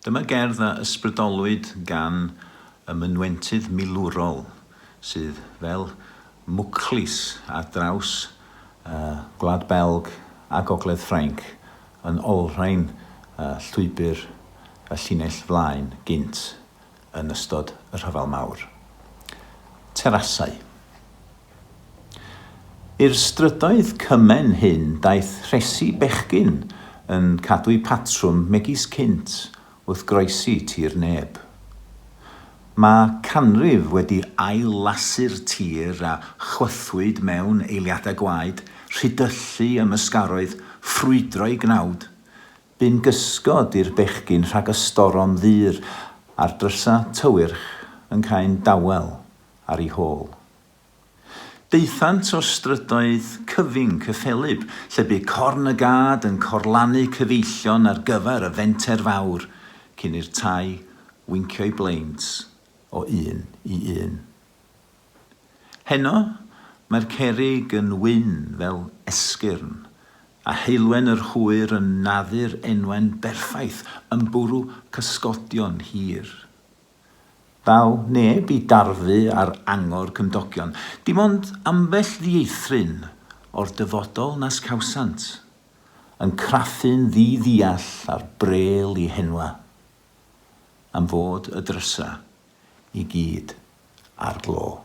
Dyma gerdd a ysbrydolwyd gan y mynwentydd milwrol sydd fel mwclis ar draws Gwlad Belg a Gogledd Ffrainc yn olrhain llwybr y llinell flaen gynt yn ystod y Rhyfel Mawr. Terasau. I'r strydoedd cymen hyn daeth rhesi bechgyn yn cadw'u patrwm megis cynt wrth groesi tir neb. Mae canrif wedi ail-lasu'r tir a chwythwyd mewn eiliadau gwaed, rhidyllu ym ysgaroedd, ffrwydro'i gnawd. Bu'n gysgod i'r bechgyn rhag y storom ddur a'r drysau tywyrch yn cau'n dawel ar ei hôl. Daethant o strydoedd cyfyng cyffelyb, lle bu corn y gad yn corlannu cyfeillion ar gyfer y fenter fawr, cyn i'r tai wincio'i bleinds o un i un. Heno, mae'r cerrig yn wyn fel esgyrn, a heulwen yr hwyr yn naddu'r enwau'n berffaith yn bwrw cysgodion hir. Ddaw neb i darfu ar angor cymdogion, dim ond ambell ddieithryn o'r dyfodol nas cawsant, yn craffu'n ddi-ddeall ar brêl i henwa, am fod y drysa i gyd ar glo.